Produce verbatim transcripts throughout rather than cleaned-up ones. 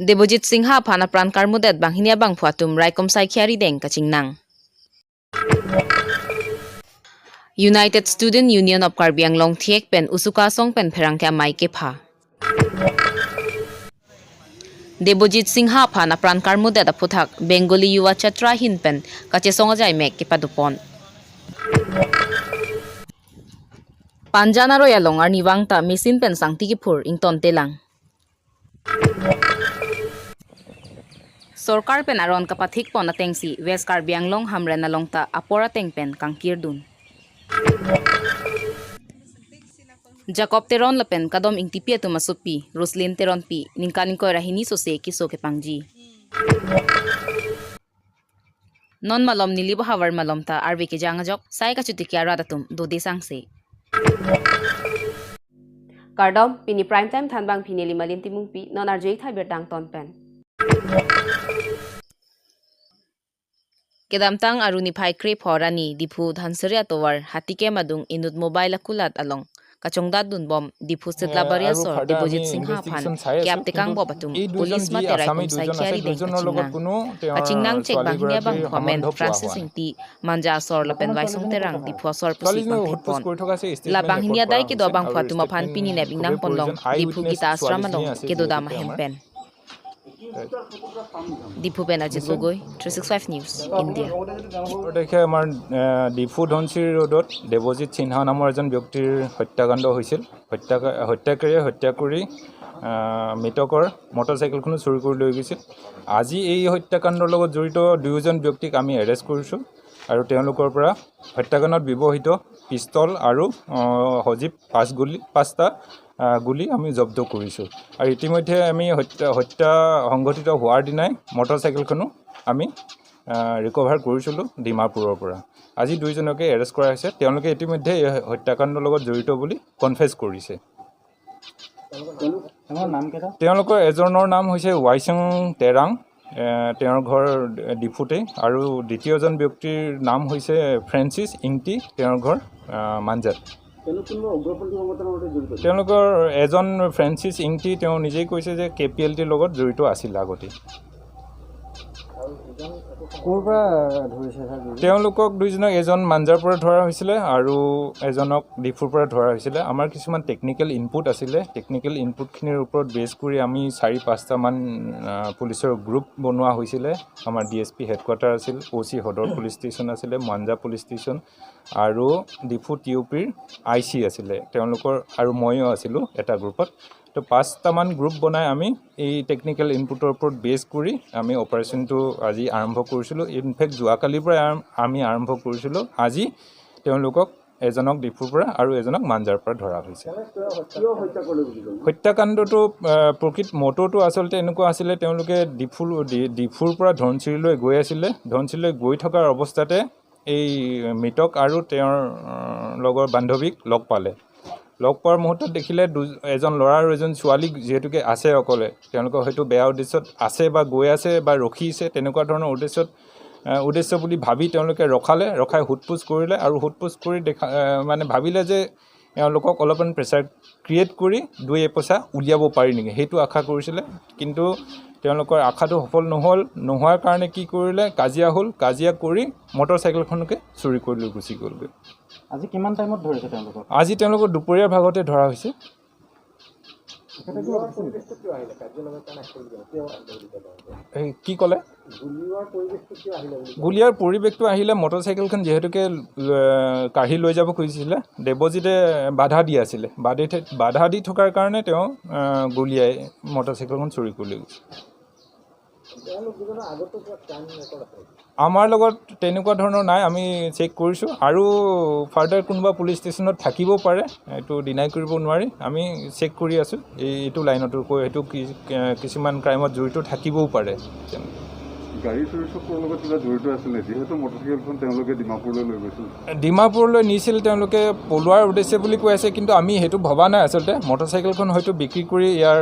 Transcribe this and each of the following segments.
Debojit Singha aphan apran karmudet banghini abangphu atum raikom saikhi arideng kachingnang. United Student Union of Karbi Anglong thiek pen Usuka asong pen pherangke amei kepha. Debojit Singha aphan apran karmudet aphuthak Bengali Yuva Chatra ahin pen kachesong ajaimek kepadopon. Panjan aroi along arnivang ta machine pen sangti kiphur ingtontelang. Sorkar pen aron kapathikpon atengsi West Karbi Anglong Hamren along ta apor ateng pen kangkirdun. Jacob Teron lapen Kadom Ingtipi atum asopi Roslyn Teronpi ningkan ingkoi ra hini sose keso kepangji. Non malom neli bo havar malom ta arve kejang ajok sai kachotiki arat atum dode sangse. Kardom, pini Prime Time thanbang pini Limalin Timungpi, non arju-ik thai birta angton pen. Kedamtang Arni phai krepho arni Diphu Dhansiri atovar Hatikem adung inut mobile akulat along kachongdatdunbom Diphu Sidlabari asor Debojit Singha aphan ke-ap tekang bop atum police mate raikom saikhi arideng kachingnang. Kachingnang chek banghini abangphu amen Francis Ingti, Manja asor lapen Waisong Terang Diphu asor pusi pangthipon. La banghini adai kedo abangphu atum aphan pini nep ingnang ponlong Diphu Gita Ashram along kedodam ahem pen. Diphu pen Ajit Gogoi, three six five News, India. ওপৰ তাৰিখে আমাৰ, এ, ডিফু ধনশিৰি ৰোডত দেৱজিৎ সিনহা নামৰ এজন ব্যক্তিৰ হত্যাকাণ্ড হৈছিল। হত্যা, হত্যাকাৰীয়ে হত্যা কৰি, আ, মৃতকৰ মটৰচাইকেলখনো চুৰি কৰি লৈ গৈছিল। আজি এই হত্যাকাণ্ডৰ লগত জড়িত দুয়োজন ব্যক্তিক আমি এৰেষ্ট কৰিছোঁ আৰু তেওঁলোকৰ পৰা হত্যাকাণ্ডত ব্যৱহৃত পিষ্টল আৰু, আ, সজীৱ পাঁচ গুলী, পাঁচটা, আ, গুলী আমি জব্দ কৰিছোঁ। আৰু ইতিমধ্যে আমি হত্যা, হত্যা সংঘটিত হোৱাৰ দিনাই মটৰচাইকেলখনো আমি, আ, ৰিকভাৰ কৰিছিলোঁ ডিমাপুৰৰ পৰা। আজি দুইজনকে এৰেষ্ট কৰা হৈছে। তেওঁলোকে ইতিমধ্যে এই হত্যাকাণ্ডৰ লগত জড়িত বুলি কনফেছ কৰিছে। তেওঁলোকৰ নাম কেইটা? তেওঁলোকৰ এজনৰ নাম হৈছে ৱাইচং তেৰাং, এ, তেওঁৰ ঘৰ ডিফুতেই, আৰু দ্বিতীয়জন ব্যক্তিৰ নাম হৈছে ফ্ৰেন্সিছ ইংতি, তেওঁৰ ঘৰ, আ, মাঞ্জাত। তেওঁলোক কোনোবা উগ্ৰপন্থী সংগঠনৰ সৈতে জড়িত? তেওঁলোকৰ এজন ফ্ৰেন্সিছ ইংতি, তেওঁ নিজেই কৈছে যে কে পি এল টিৰ লগত জড়িত আছিল আগতে। ক'ৰ পৰা ধৰিছে ছাৰ? তেওঁলোকক দুইজনক, এজন মাঞ্জাৰ পৰা ধৰা হৈছিলে আৰু এজনক ডিফুৰ পৰা ধৰা হৈছিলে। আমাৰ কিছুমান টেকনিকেল ইনপুট আছিলে, টেকনিকেল ইনপুটখিনিৰ ওপৰত বেছ কৰি আমি চাৰি পাঁচটামান, আ, পুলিচৰ গ্ৰুপ বনোৱা হৈছিলে। আমাৰ ডি এছ পি হেডকোৱাৰ্টাৰ আছিল, অ' চি সদৰ পুলিচ ষ্টেচন আছিলে, মাঞ্জা পুলিচ ষ্টেচন আৰু ডিফু টি অ' পিৰ আই চি আছিলে তেওঁলোকৰ, আৰু ময়ো আছিলোঁ এটা গ্ৰুপত। তো পাঁচটামান গ্ৰুপ বনাই আমি এই টেকনিকেল ইনপুটৰ ওপৰত বেছ কৰি আমি অপাৰেশ্যনটো আজি আৰম্ভ কৰিছিলোঁ। ইনফেক্ট যোৱাকালিৰ পৰাই আৰম-, আমি আৰম্ভ কৰিছিলোঁ। আজি তেওঁলোকক এজনক ডিফুৰ পৰা আৰু এজনক মাঞ্জাৰ পৰা ধৰা হৈছে। কিয় হত্যা কৰিলে বুলি ক'লে? হত্যাকাণ্ডটো, আহ, প্ৰকৃত মটৰটো আচলতে এনেকুৱা আছিলে, তেওঁলোকে ডিফুৰ, ডি-, ডিফুৰ পৰা ধনশিৰিলৈ গৈ আছিলে। ধনশিৰিলৈ গৈ থকাৰ অৱস্থাতে এই মৃতক আৰু তেওঁৰ, আহ, লগৰ বান্ধৱীক লগ পালে। লগ পোৱাৰ মুহূৰ্তত দেখিলে দু-, এজন ল'ৰা আৰু এজন ছোৱালী যিহেতুকে আছে অকলে, তেওঁলোকৰ হয়তো বেয়া উদ্দেশ্যত আছে বা গৈ আছে বা ৰখিছে, তেনেকুৱা ধৰণৰ উদ্দেশ্যত, আহ, উদ্দেশ্য বুলি ভাবি তেওঁলোকে ৰখালে, ৰখাই সোধ-পোছ কৰিলে আৰু সোধ-পোছ কৰি দেখা, আহ, মানে ভাবিলে যে এওঁলোকক অলপমান প্ৰেছাৰ ক্ৰিয়েট কৰি দুই এপইচা উলিয়াব পাৰি নেকি, সেইটো আশা কৰিছিলে। কিন্তু তেওঁলোকৰ আশাটো সফল নহ'ল। নোহোৱাৰ কাৰণে কি কৰিলে, কাজিয়া হ'ল। কাজিয়া কৰি মটৰচাইকেলখনকে চুৰি কৰি লৈ গুচি গ'লগৈ। আজি কিমান টাইমত ধৰিছে তেওঁলোকক? আজি তেওঁলোকক দুপৰীয়াৰ ভাগতে ধৰা হৈছে। তেখেতে কিবা উঠিছিল নেকি? এই কি ক'লে? গুলীয়াৰ পৰিৱেশটো আহিলে, মটৰচাইকেলখন যিহেতুকে, এ, কাঢ়ি লৈ যাব খুজিছিলে, দেৱজিতে বাধা দি আছিলে। বাধি থে-, বাধা দি থকাৰ কাৰণে তেওঁ, এ, গুলীয়াই মটৰচাইকেলখন চুৰি কৰি লৈ গৈছে। আমাৰ লগত তেনেকুৱা ধৰণৰ নাই, আমি চেক কৰিছোঁ। আৰু ফাৰ্ডাৰ কোনোবা পুলিচ ষ্টেচনত থাকিব পাৰে, এইটো ডিনাই কৰিব নোৱাৰি। আমি চেক কৰি আছোঁ এই, এইটো লাইনতো কৈ সেইটো কি, এ, কিছুমান ক্ৰাইমত জড়িত থাকিবও পাৰে। গাড়ী চুৰি চক্ৰৰ লগত কিবা জড়িত আছিল নেকি? যিহেতু মটৰচাইকেলখন তেওঁলোকে ডিমাপুৰলৈ লৈ গৈছিল। ডিমাপুৰলৈ নিছিল তেওঁলোকে পলোৱাৰ উদ্দেশ্যে বুলি কৈ আছে, কিন্তু আমি সেইটো ভবা নাই আচলতে। মটৰচাইকেলখন হয়তো বিক্ৰী কৰি ইয়াৰ,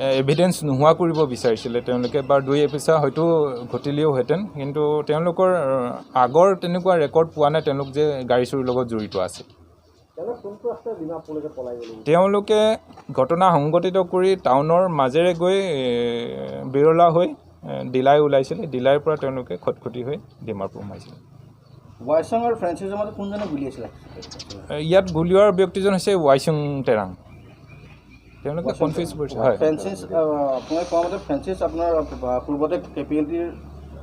এ, এভিডেন্স নোহোৱা কৰিব বিচাৰিছিলে তেওঁলোকে, বা দুই এপইচা হয়তো ঘটিলেওহেঁতেন। কিন্তু তেওঁলোকৰ, এ, আগৰ তেনেকুৱা ৰেকৰ্ড পোৱা নাই তেওঁলোক যে গাড়ী চুৰিৰ লগত জড়িত আছে। তেওঁলোক কোনটো ৰাস্তাৰে ডিমাপুৰলৈকে পলাই গ'ল? তেওঁলোকে ঘটনা সংঘটিত কৰি টাউনৰ মাজেৰে গৈ, এ, বিৰলা হৈ, এ, ডিলাই ওলাইছিলে। ডিলাইৰ পৰা তেওঁলোকে খটখটি হৈ ডিমাপুৰ সোমাইছিলে। ৱাইচং আৰু ফ্ৰেন্সিছৰ মাজত কোনজনে গুলীয়াইছিলে? এ, ইয়াত গুলীওৱাৰ ব্যক্তিজন হৈছে ৱাইচং তেৰাং। তেওঁলোকে ৱাইচং কনফিউজ তেৰাং। কৰিছে। হয়। ফ্ৰেন্সিছ, আহ, আপোনালোকে কোৱা মতে ফ্ৰেন্সিছ আপোনাৰ, আহ, পূৰ্বতে কে পি এল টিৰ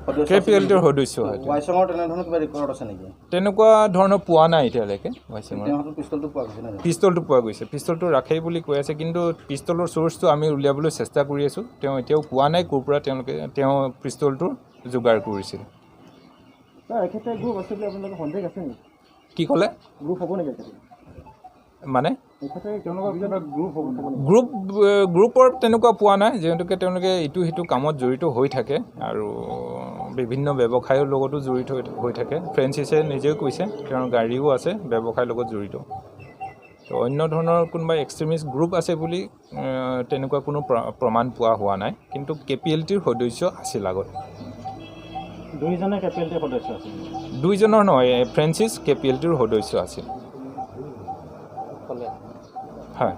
সদস্য আছিল কে পি এল টিৰ নেকি? সদস্য, হয়। ৱাইচঙৰ তেনেধৰণৰ কিবা ৰেকৰ্ড আছে নেকি? তেনেকুৱা ধৰণৰ পোৱা নাই এতিয়ালৈকে ৱাইচঙৰ। তেওঁ হাতত পিষ্টলটো পোৱা গৈছে নে? পিষ্টলটো পোৱা গৈছে। পিষ্টলটো ৰাখেই বুলি কৈ আছে, কিন্তু পিষ্টলৰ চ'ৰ্চটো আমি উলিয়াবলৈ চেষ্টা কৰি আছোঁ। তেওঁ এতিয়াও কোৱা নাই ক'ৰ পৰা তেওঁলোকে, তেওঁ পিষ্টলটো যোগাৰ কৰিছিল। ছাৰ, এখেতে গ্ৰুপ আছে বুলি আপোনালোকৰ সন্দেহ আছে নেকি? কি ক'লে? গ্ৰুপ হ'ব নেকি এখেতে? মানে? এখেতে তেওঁলোকৰ কিবা গ্ৰুপ হ'ব নেকি? গ্ৰুপ, এ, গ্ৰুপৰ তেনেকুৱা পোৱা নাই, যিহেতুকে তেওঁলোকে ইটো সিটো কামত জড়িত হৈ থাকে আৰু বিভিন্ন ব্যৱসায়ৰ লগতো জড়িত হৈ, হৈ থাকে। ফ্ৰেন্সিছে নিজেও কৈছে, তেওঁৰ গাড়ীও আছে, ব্যৱসায়ৰ লগত জড়িত। তো অন্য ধৰণৰ কোনোবা এক্সট্ৰিমিষ্ট গ্ৰুপ আছে বুলি, এ, তেনেকুৱা কোনো প্ৰ-, প্ৰমাণ পোৱা হোৱা নাই, কিন্তু কে পি এল টিৰ সদস্য আছিল আগত। দুইজনে কে পি এল টিৰ সদস্য আছিল? দুইজনৰ নহয়, এ, ফ্ৰেন্সিছ কে পি এল টিৰ সদস্য আছিল। হয়।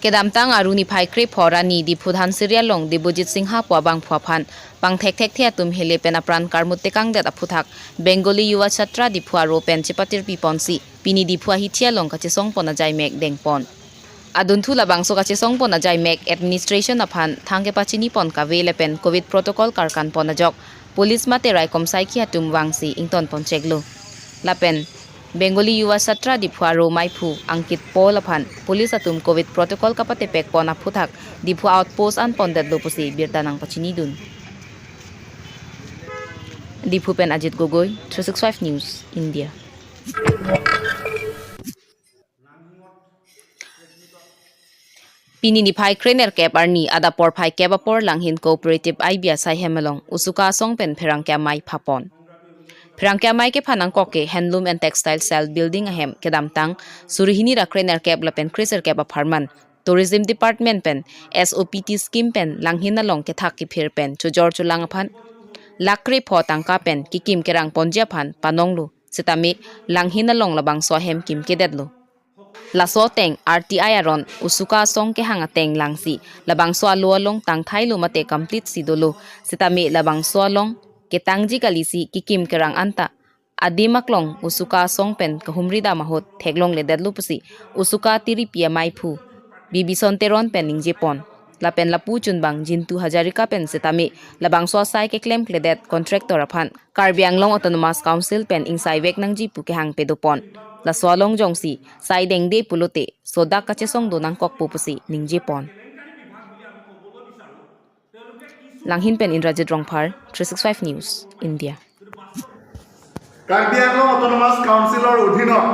Kedamtang Aru niphai krepho arni Diphu Dhansiri along Debojit Singha pu abangphu aphan pangthekthekthe atum hele pen apran karmut tekangdet aphuthak Bengali Yuva Chhatra Diphu aro pen chepatirpi ponsi pini Diphu ahithi along kachesongpon ajaimek dengpon. Adunthu labangso kachesongpon ajaimek administration aphan thang kepachinipon kave lapen covid protocol karkanpon ajok police mate raikom saikhi atum vangsi ingtonpon cheklo. Lapen Bengali Yuva Chhatra Diphu aro maiphu Ankit Paul aphan police atum covid protocol kapatepekpon aphuthak Diphu outpost anpondetlo pusi birta nangpachinidun. Diphu pen Ajit Gogoi, three six five News, India. Pini niphai krenerkep arni adap porphai kep apor Langhin Cooperative I B asai hem along Usuka asong pen pherangke amei phapon. Pherangke amei kepha nangkok ke Handloom and Textile Cell Building ahem kedamtang suri hini ra krenerkep lapen kreserkep apharman Tourism Department pen S O P T scheme pen Langhin along kethak kephir pen chojor cholang aphan lakh krepho tangka pen kekim kerang ponji aphan panonglo. Setame Langhin along labangso ahem kimkedetlo. Laso ateng R T I aron Usuka asong kehang ateng langsi labangso alo along tangthailo mate complete si dolo. Setame labangso along ketangji kalisi kekim kerang anta adim aklong Usuka asong pen kahumri dam ahut theklongledetlo pusi Usuka tiripi amaiphu Bibison Teron pen ningjepon. Lapen lapu chunbang Jintu Hazarika pen setame labangso asai keklemkledet contractor aphan Karbi Anglong Autonomous Council pen ingsai vek nangji pu kehang pedopon. Laso along jongsi sai dengde pulote sodak kachesong do nangkokpo pusi ningjepon. Langhin pen Indrajit Rongphar, three six five News, India. Karbi Anglong autonomous কাউন্সিলৰ অধীনত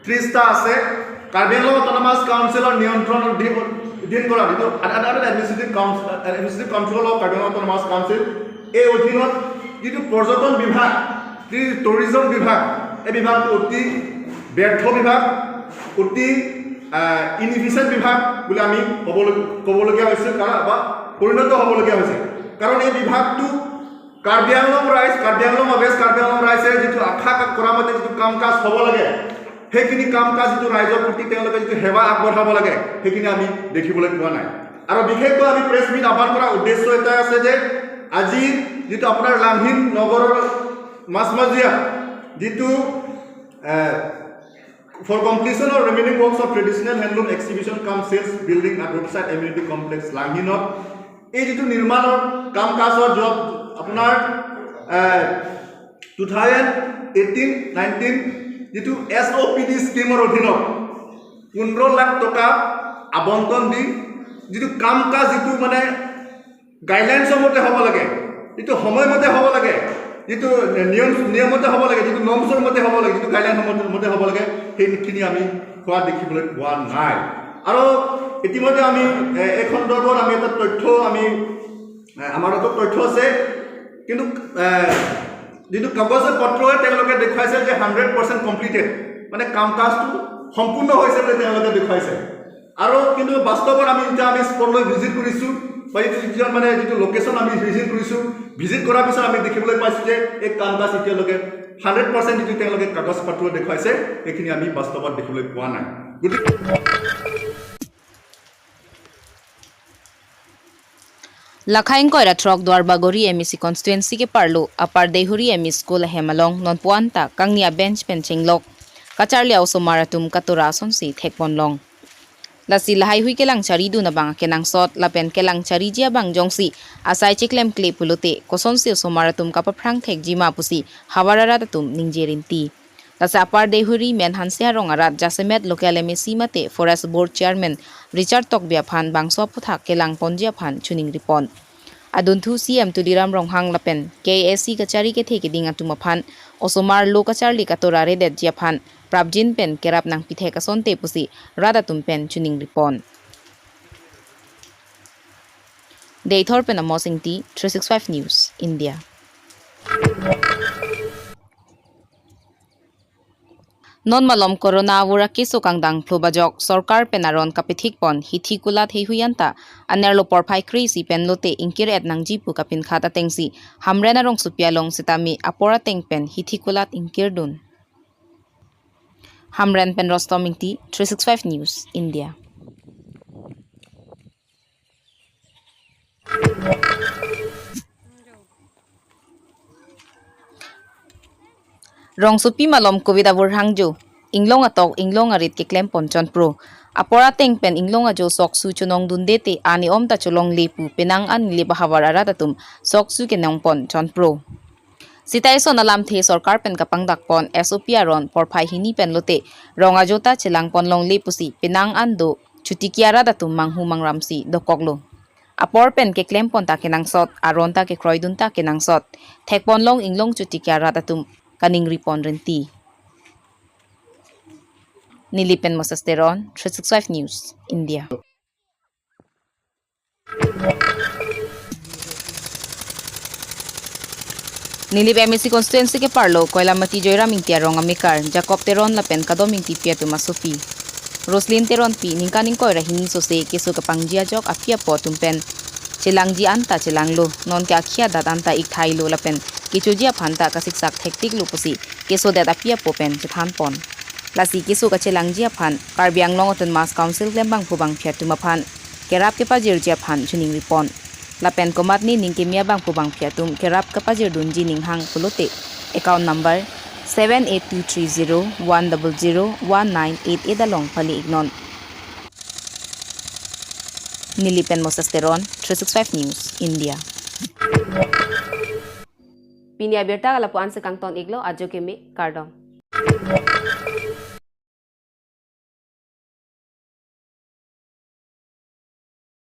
ত্ৰিশটা আছে। কাৰ্বি Anglong autonomous কাউন্সিলৰ নিয়ন্ত্ৰণ অধীন অধীন কৰা যিটো under administrative council, administrative control of Karbi Anglong autonomous council, এই অধীনত যিটো পৰ্যটন বিভাগ, যি টুৰিজম বিভাগ, এই বিভাগটো অতি ব্যৰ্থ বিভাগ, অতি ইনএফিচিয়েণ্ট বিভাগ বুলি আমি ক'বলৈ ক'বলগীয়া হৈছে, কাৰণ বা পৰিণত হ'বলগীয়া হৈছে। কাৰণ এই বিভাগটো কাৰ্বি আংলং ৰাইজ, কাৰ্বি আংলং বা ৱেষ্ট কাৰ্বি আংলং ৰাইজে যিটো আশা কৰা মতে যিটো কাম কাজ হ'ব লাগে, সেইখিনি কাম কাজ যিটো ৰাইজৰ প্ৰতি তেওঁলোকে যিটো সেৱা আগবঢ়াব লাগে, সেইখিনি আমি দেখিবলৈ পোৱা নাই। আৰু বিশেষকৈ আমি প্ৰেছ মিট আহ্বান কৰাৰ উদ্দেশ্য এটাই আছে যে আজি যিটো আপোনাৰ লাংহিন নগৰৰ মাজমজিয়া যিটো For completion of remaining works of traditional handloom exhibition cum sales building at roadside amenity complex লাংহিনত এই যিটো নিৰ্মাণৰ কাম কাজৰ য'ত আপোনাৰ টু থাউজেণ্ড এইটিন নাইনটিন যিটো এছ অ' পি ডি স্কিমৰ অধীনত পোন্ধৰ লাখ টকা আবণ্টন দি যিটো কাম কাজ যিটো মানে গাইডলাইনছৰ মতে হ'ব লাগে, যিটো সময়মতে হ'ব লাগে, যিটো নিয়ম নিয়মতে হ'ব লাগে, যিটো নৰ্মছৰ মতে হ'ব লাগে, যিটো গাইডলাইন মতে হ'ব লাগে, সেইখিনি আমি হোৱা দেখিবলৈ পোৱা নাই। আৰু ইতিমধ্যে আমি এই সন্দৰ্ভত আমি এটা তথ্য আমি আমাৰ হাতত তথ্য আছে, কিন্তু যিটো কাগজ পত্ৰই তেওঁলোকে দেখুৱাইছে যে হাণ্ড্ৰেড পাৰ্চেণ্ট কমপ্লিটেড, মানে কাম কাজটো সম্পূৰ্ণ হৈছে বুলি তেওঁলোকে দেখুৱাইছে। আৰু কিন্তু বাস্তৱত আমি যেতিয়া আমি স্পটলৈ ভিজিট কৰিছোঁ, বা এইটো যিজন মানে যিটো লোকেশ্যন আমি ভিজিট কৰিছো, ভিজিট কৰাৰ পিছত আমি দেখিবলৈ পাইছো যে এই কাম কাজ এতিয়ালৈকে হাণ্ড্ৰেড পাৰ্চেণ্ট যিটো তেওঁলোকে কাগজ পত্ৰ দেখুৱাইছে, এইখিনি আমি বাস্তৱত দেখিবলৈ পোৱা নাই। গতিকে Lakhai ingkoi ra throk Duarbagori M A C constituency ke-arlo Upper Deihori M E School ahem along non puan ta kangni a-bench pen chenglok kacharli a-osomar atum katora asonsi thekponlong. Lasi lahaihui kelang charidun abang akenangsot lapen kelang chariji abang jongsi asai chiklemkle pulote kosonsi osomar atum kapaphrang thekji ma pusi havar arat atum ningje rinti. Lasi Upper Deihori Menhanse arong arat jasemet local M A C mate Forest Board Chairman Richard Tokbi aphan bangso aphuthak kelangponji aphan chiningripon. Adunthu C M Tuliram Ronghang lapen K A A C kachari kethe keding atum aphan osomar lo kacharli katora redetji aphan prapjin pen kerap nangpithek asonte pusi rat atum pen chiningripon. Deithor pen Amos Ingti, three six five News, India. Non malom corona avur akeso kangdang phlo bajok sorkar pen aron kapithikpon hithi kulat heihui anta anerlo porphai kre-isi pen lote ingkir-et nangji pu kapinkhat atengsi Hamren arongsopi along sitame apor ateng pen hithi kulat ingkirdun. Hamren pen Rostom Ingti, three six five News, India. Rongsopi malom covid avur hangjo, inglong atok inglong arit keklempon chonpro. Apor ateng pen inglong ajo soksu chonongdunde te ani om ta cholongle pu penang an Nilip ahavar arat atum soksu kenongpon chonpro. Sita ison alamthe sorkar pen kapangdakpon S O P aron porphai hini pen lote rong ajo ta chelangponlongle pusi penang an do chotiki arat atum manghu mangramsi dokoklo. Apor pen keklempon ta kenangsot, aron ta kekroidun ta kenangsot. Thekponlong inglong chotiki arat atum kaningripon rinti. Nilip pen Moses Teron, three six five News, India. Nilip M A C constituency ke-arlo Koilamati Joyram Ingti arong amekar Jacob Teron lapen Kadom Ingtipi atum asopi Roslin Teronpi ningkan ingkoi ra hini sose keso kepangji ajok api apo atum pen chelangji anta chelanglo, nonke akhei adat anta ikthailo lapen kechoji aphan ta kasiksak thektiklo pusi kesodet api apo pen chethanpon. Lasi keso kachelangji aphan Karbi Anglong Autonomous Council klembangphu bangphi atum aphan kerap kepajirji aphan chiningripon. Lapen komatne ning keme abangphu bangphi atum kerap kepajirdunji ninghang pulote account number seven eight two three zero one double zero one nine eight eight along pali-iknon. Nilip pen Moses Teron, three six five News, India. Pini abirta lapu-an si kangton-iklo, ajo keme, kardom.